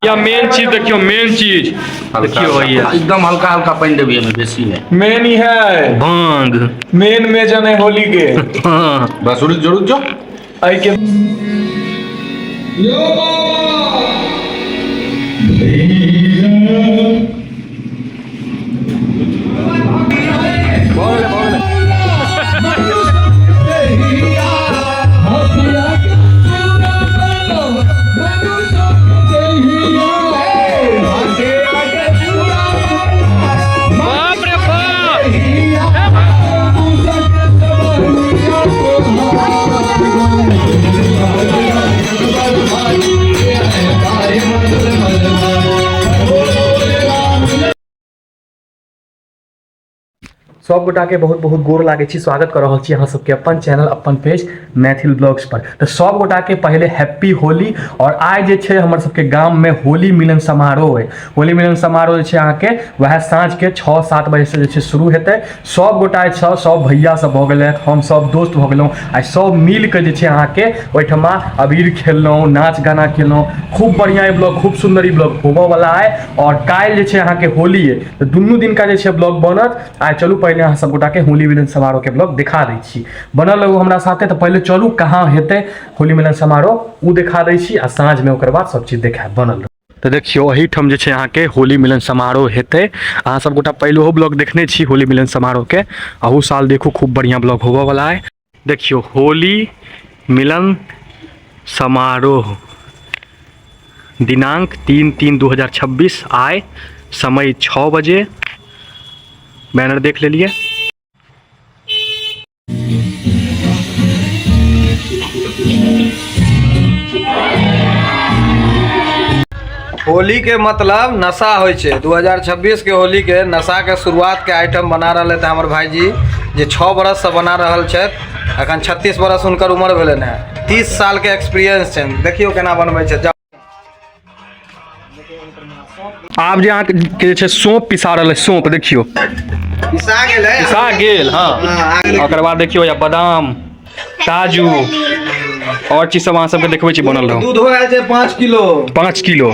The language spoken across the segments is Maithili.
या मेन चीज देखियो, मेन चीज देखियो भैया। एकदम हल्का हल्का पानि देबी एहिमे, बेसी नहि। मेन ही है भांग मेन में जने होली के। हाँ। बस रुक जो, रुक जो। आई के बाप रे बाप। सब गोटा के बहुत बहुत गोर लागै छी, स्वागत कर रहल छी अहाँ सबके अपन चैनल अपन पेज मैथिल ब्लॉग्स पर। तऽ सब गोटा के पहले हैप्पी होली। और आइ जे छै हमर सबके गाम में होली मिलन समारोह है। होली मिलन समारोह जे छै अहाँके वएह साँझ के 6-7 बजे से जे छै शुरू हेतै। सब गोटा जे छै, सब भैया सब भऽ गेलै, हम सब दोस्त भऽ गेलहुँ, आइ सब मिल के जे छै अहाँके ओहिठमा अबीर खेललहुँ, नाच गाना केलहुँ। खूब बढ़िआँ ई ब्लॉग, खूब सुन्दर ई ब्लॉग होबऽवला है। और काल्हि जे छै अहाँके होली है, तऽ दुनू दिनका जे छै ब्लॉग बनत। आइ चलू पहिले अहाँ सब गोटाके होली मिलन समारोह के ब्लॉग देखा दै छी, बनल रहू हमरा साथे। तऽ पहिले चलू कहाँ हेतै होली मिलन समारोह ओ देखा दै छी, आ साँझमे ओकर बाद सब चीज देखायब, बनल रहू। तऽ देखियौ एहिठाम जे छै अहाँके होली मिलन समारोह हेतै। अहाँ सब गोटा पहिलहो ब्लॉग देखने छी होली मिलन समारोह के, अहू साल देखू खूब बढ़िआँ ब्लॉग होबऽवला है। देखियौ होली मिलन समारोह दिनांक 3/3/2026, आय समय 6 बजे। बैनर देख लेलिए। होली के मतलब नशा होइ छै। 2026 के होली के नशा के शुरुआत के आइटम बना रहल है हमर भाईजी, जे 6 बरस से बना रहल छथि। अखन 36 बरस हुनकर उम्र भेलनि हेँ, 30 साल के एक्सपीरियंस छनि। देखियौ केना बनबै छै। आब जे अहाँके जे छै सौंप पिसा रहल है, सौंप देखियौ पिसा गेलै, पिसा गेल। हाँ, ओकर बाद देखियौ या बादाम, काजू और चीज सब अहाँ सबके देखबै छी, बनल रहू। दूध हो आयल छै 5 किलो। 5 किलो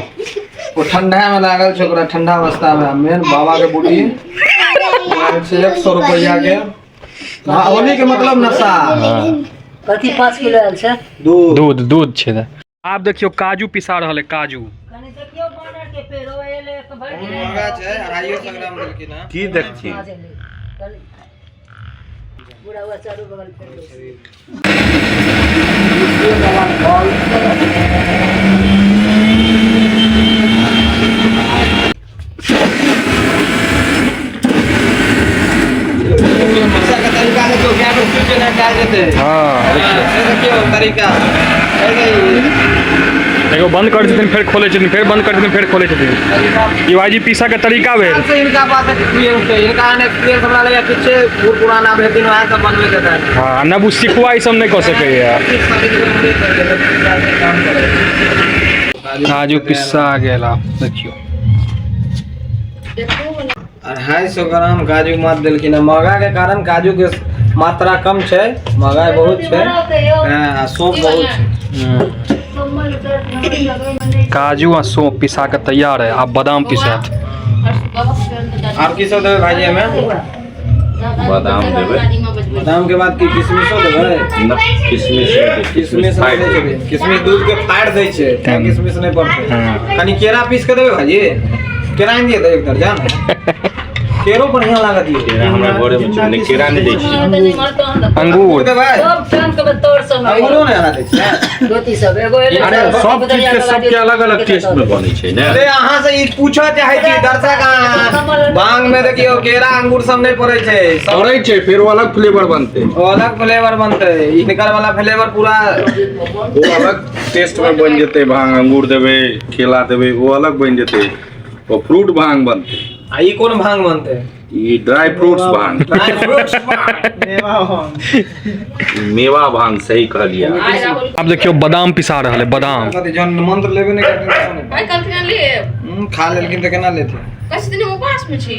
ओ ठंडा में लागल छै, ओकरा ठंडा अवस्था में। मेन बाबा के बूटी आयल छै 100 रुपया के। हाँ, होली के मतलब नशा। कथी 5 किलो आयल छै? दूध। दूध, दूध छै। आब देखियौ काजू पिसा रहल है, काजू। कनी देखियौ बानर के पेड़ ओ एले तऽ भरि गेलै। महंगा छै, 250 ग्राम देलखिन हँ। की देखथिन? पूरा हुआ चारू बगल फेर। पिसा के तरीका देखियौ, गाय के चूर केना कयल जेतै। हाँ देखियौ। से देखियौ तरीका। देखियौ बंद करै छथिन, फेर खोलै छथिन, फेर बंद करै छथिन, फेर खोलै छथिन। ई भाईजी पीसा के तरीका भेल। से इनका पास एक्सपीरियंस छै, इनका एहन एक्सपीरियंस हमरा लगैया किछु छै, बूढ़ पुराना भेथिन वएह सब बनबै के हेतनि। हाँ, नब ओ सिखुआ ई सब नहि कऽ सकैया। काजू पिसा गेल। आब देखियौ 250 ग्राम काजू मात देलखिन हँ। महगा के कारण काजू के मात्रा कम छै, महगाई बहुत छै, आ सौंफ बहुत छै। काजू आ सौंफ पिसा के तैयार है, आब बादाम पिसायत। आर की सब देबै भाईजी एहिमे? बादाम देबै। बादाम के बाद की किशमिशो देबै? न, किशमिश नहि देबै। किशमिश नहि दै छै, किशमिश दूध के फाड़ि दै छै, तें किशमिश नहि पड़तै। कनि केरा पीस के देबै भाईजी? केरा आनि दिअ तऽ एक दर्जन केरो बढ़िया लागत यौ। केरा हमरा घरे मे छै, नहि केरा नहि दै छी। अंगूर देबै? सब टांग के तोड़ सब अंगूरो नहि अहाँ दै छियै? धोती सब एगो एलै। अरे सब चीज के सबके अलग अलग टेस्ट में बनै छै ने। अरे अहाँ से ई पूछऽ चाहै छी दर्शक, अहाँ भांग में देखियौ केरा अंगूर सब नहि पड़ै छै, सब पड़ै छै, फेर ओ अलग फ्लेवर बनतै। ओ अलग फ्लेवर बनतै, हिनकर वाला फ्लेवर पूरा ओ अलग टेस्ट में बनि जेतै। भांग अंगूर देबै, केला देबै, ओ अलग बनि जेतै, ओ फ्रूट भांग बनतै। आ ई कोन भांग बनतै? ई ड्राई फ्रूट्स भांग। Dry fruits. मेवा भांग, सही कहलियै। आब देखियौ बादाम पिसा रहल है, बादाम। कथी जहन मंत्र लेबे नहि करथिन तऽ कोन आइ कहलखिन लेब। खा लेलखिन तऽ केना लेथिन? कहै छथिन हम उपास मे छी।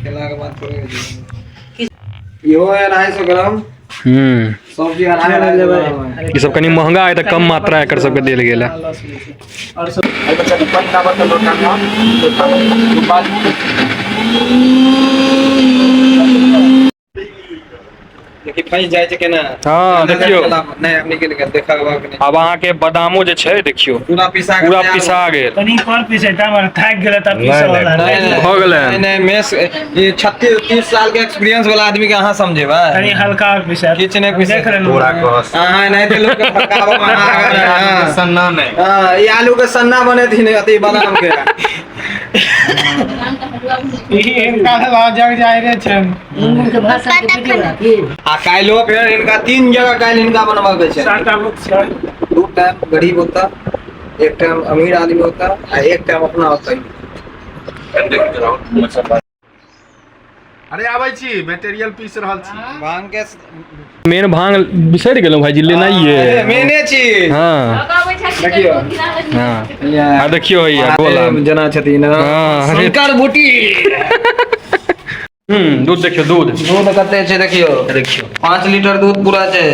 खेला के बाद थोड़े होइ छै। इहो है 250 ग्राम। सब चीज 250 250 ग्राम है। ई सब कनि महंगा है तऽ कम मात्रा एकर सबके देल गेल है। एहिमे कनि पानि लाबऽ तऽ लोटामे। देखी फंसि जाइ छै केना। हँ, देखियौ। नहि, आब निकलि गेल, देखा के। आब अहाँके बादामो जे छै, देखियौ। पूरा पिसा पूरा पिसा गेल। कनि पर पिसेता मगर थाकि गेलै तऽ पीसऽ वाला नहीं, नहीं, भऽ गेलै। नहीं नहीं, मेस ये 36 30 साल के एक्सपीरियंस वाला आदमी के अहाँ समझेबै? कनि हल्का और पिसा। किछु नहि पिसै। देख लेलहुँ। पूरा कहस। अहाँ एनाहिते लोक के फटकाबऽ मे अहाँ आगाँ रहै, हाँ। सन्ना नहि। हाँ, ई आलू के सन्ना बनेथिन अथी बादाम के। ई हिनका सब जग जाय छै। मुनमुन के भाषण के वीडियो बना की। आ काल्हिो फेर हिनका 3 जगह काल्हि हिनका बनबऽ के छै। साटा बुक छै। 2 टाइम गरीब होता, एक टाइम अमीर आदमी होता आ एक टाइम अपना होता। अरे आबै छी, मटेरियल पीस रहल छी। भांग के मेन भांग बिसरि गेलहुँ भाईजी लेनाइए। मेने चीज। हँ। देखियौ। हँ, आ देखियौ हैया गोला। जेना छथिन। हाँ, अरे। शंकर बूटी। दूध देखियौ, दूध। दूध कते छै देखियौ। देखियौ। 5 लीटर दूध पूरा छै।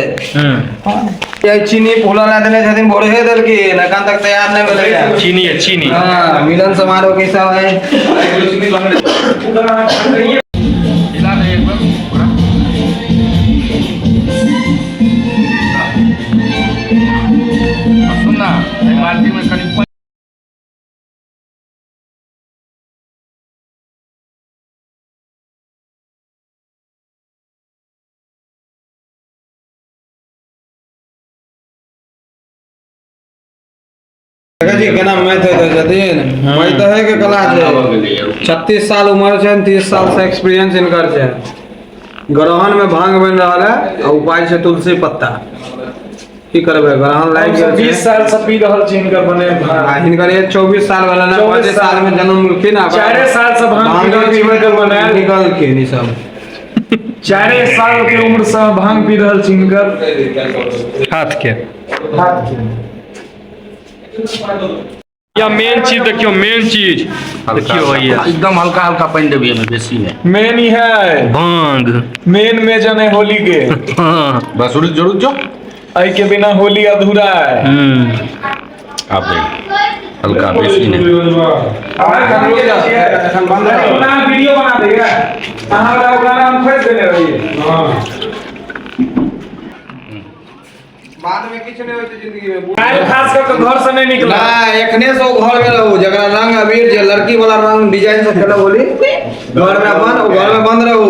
ये चीनी फूला ला देने छथिन, भोरे देलखिन, एखन तक तैयार नहि भेलै। चीनी है, चीनी। हाँ, मिलन समारोह के सब है। हिला दे एक बेर पूरा। आ सुन ना, एहि बाल्टी में कनि पानि। देखै छी केना मैथ होइत छथिन, मैथ के कला छै। 36 साल उम्र छै, 30 साल से एक्सपीरियंस हिनकर छै। ग्रहण में भांग बनि रहल है आ उपाय छै तुलसी पत्ता। की करबै, ग्रहण लागि गेल छै। 20 साल से पी रहल छी हिनकर बने भांग। आ हिनकर एज 24 साल वाला ना, 24 5 साल में जन्म लेलखिन आ 4 साल से भांग पी रहल छी हिनकर बनायल। निकलखिन ई सब। 4 साल के उम्र से भांग पी रहल छी हिनकर। हाथ के या मेन चीज देखियौ, मेन चीज देखियौ भैया। एकदम हल्का हल्का पानि देबी एहिमे, बेसी नहि। मेन ई है भांग। मेन मेजन है होली के। हाँ। बस, रुक जो, रुक जो। एहि के बिना होली अधूरा है। आब दे हल्का, बेसी नहि। वीडियो बना देगा अहाँ वाला, ओ गाना हम खोज देने रहिए। बाद में किछु नहि होइ छै जिंदगी में। काल्हि खास कर के घर से नहीं निकला। ना, एखने से ओ घर में रहू जकरा रंग अबीर, जे लड़की वाला रंग डिजाइन से खेलब होली घर में अपन, ओ घर में बंद रहू,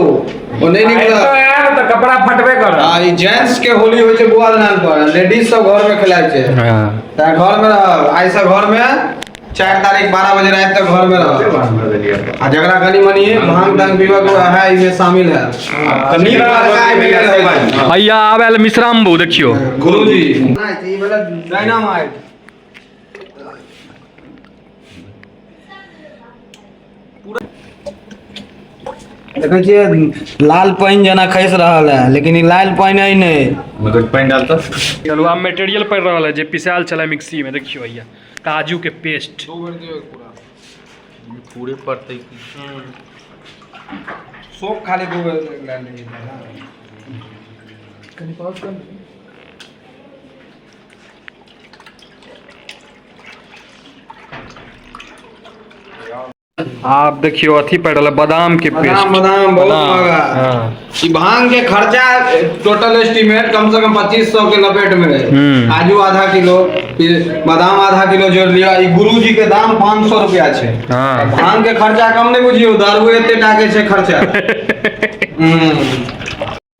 ओ नहीं आइ निकलत। तो आयल तऽ कपड़ा फटबे करत। आ ई जेंट्स के होली होइ छै बुआ दलान पर, लेडीज सब घर में खेलाइ छै। हाँ। तऽ घर में रहब आइ से, घर में 4 तारीख 12 बजे राति तक घर में रहब। आ जकरा कनि मनि भांग तांग पीबऽ के है, एहिमे शामिल है तऽ नीक लड़का एहिमे गेल रहै। भैया आबै मिश्राम्बू देखियौ। गुरुजी ई वाला डायनामाइट। देखै छियै, लाल पानि जेना खसि रहल है, लेकिन ई लाल पानि है नहि। मगर पानि डाल तऽ। चलू, आब मटेरियल पड़ि रहल है जे पिसायल छलै मिक्सी में। देखियौ भैया, काजू के पेस्ट। पूरे पड़तै की? सोप खाली 2 बेर लए लेलियै। आब देखियौ, अथी पड़ि रहल है, बादाम के पेस्ट। बादाम, बादाम बहुत महंगा। हाँ। ई भांग के खर्चा टोटल एस्टीमेट कम से कम 2500 के लपेट में है। काजू आधा किलो, फिर बादाम आधा किलो जोड़ लिया। ई गुरुजी के दाम 500 रुपया छै। भांग के खर्चा कम नहीं बुझियौ, दारू एते टाके छै खर्चा।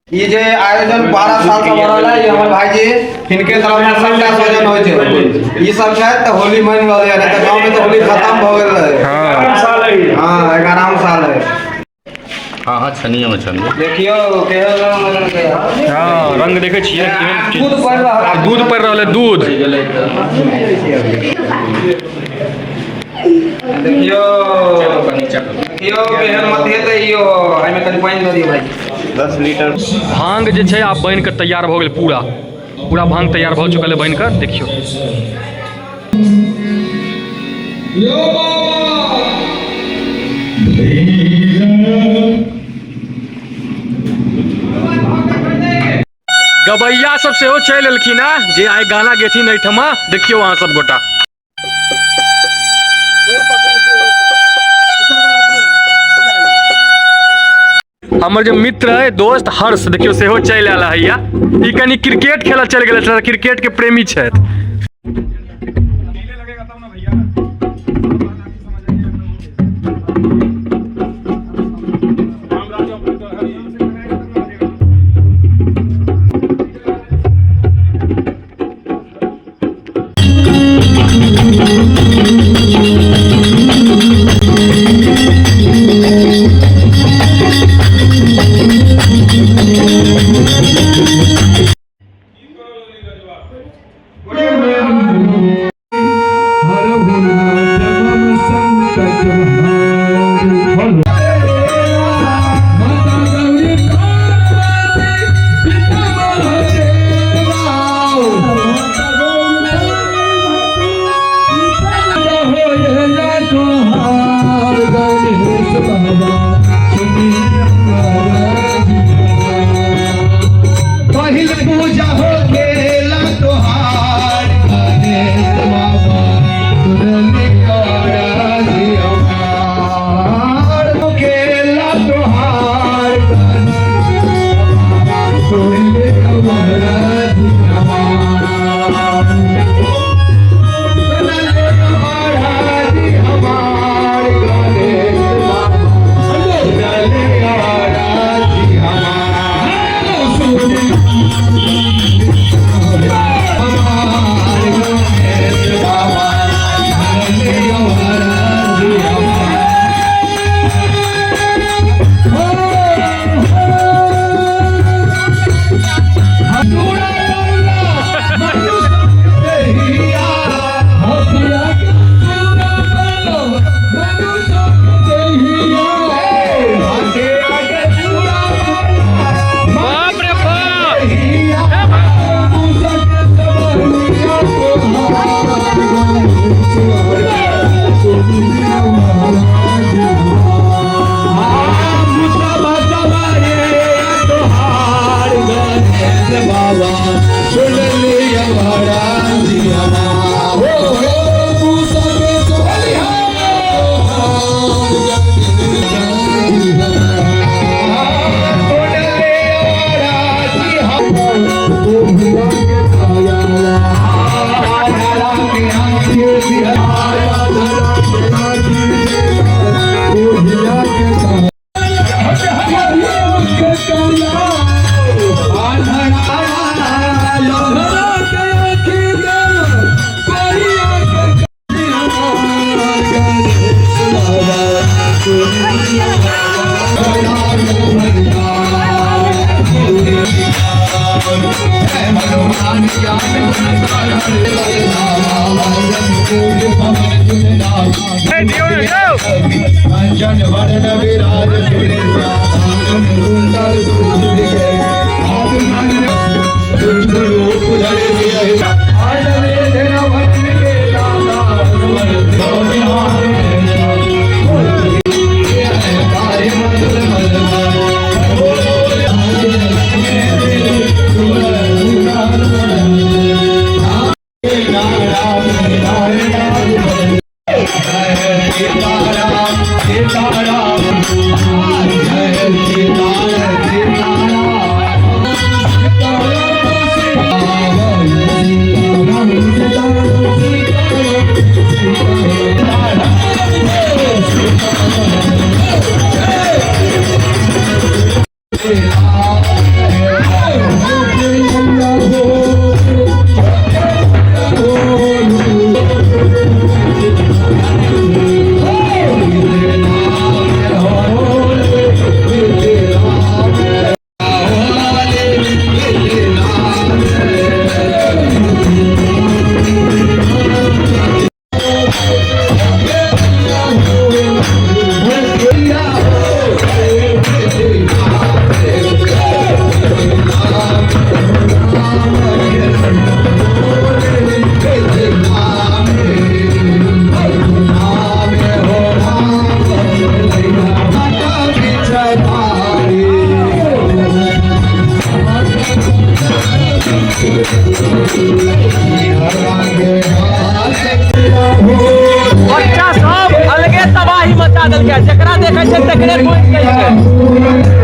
ई जे आयोजन 12 साल से भऽ रहल है, ई हमर भाईजी हिनके तरफ से सबटा सौजन होइ छै। ई सब छै तऽ होली मनि रहलै है, नहीं तऽ गाँव में तऽ होली खत्म भऽ गेल रहे। साल है। हाँ, 11 साल है। हाँ हाँ, छनिए में छन। देखियौ केहन रंग लगलकै। हँ, रंग देखै छियै केहन चीज। दूध पड़ि रहल। आब दूध पड़ि रहल है, दूध। देखियौ, देखियौ केहन मत हेतै इहो। एहिमे कनि पानि दऽ दियौ भाई। 10 लीटर। भांग जे छै आब बनि कऽ तैयार भऽ गेल। पूरा पूरा भांग तैयार भऽ चुकल है बनि कऽ, देखियौ। गबैया सब सेहो चलि एलखिन हँ जे आइ गाना गेथिन एहिठमा। देखियौ अहाँ सब गोटा। हमर जे मित्र है दोस्त हर्ष, देखियो सेहो चलि आयल हैया। ई कनि क्रिकेट खेलऽ चलि गेल छलै, क्रिकेट के प्रेमी छथि। बच्चा सब अलगे तबाही मचा देलकै, जकरा देखै छै तकरे ठोकि दै छै।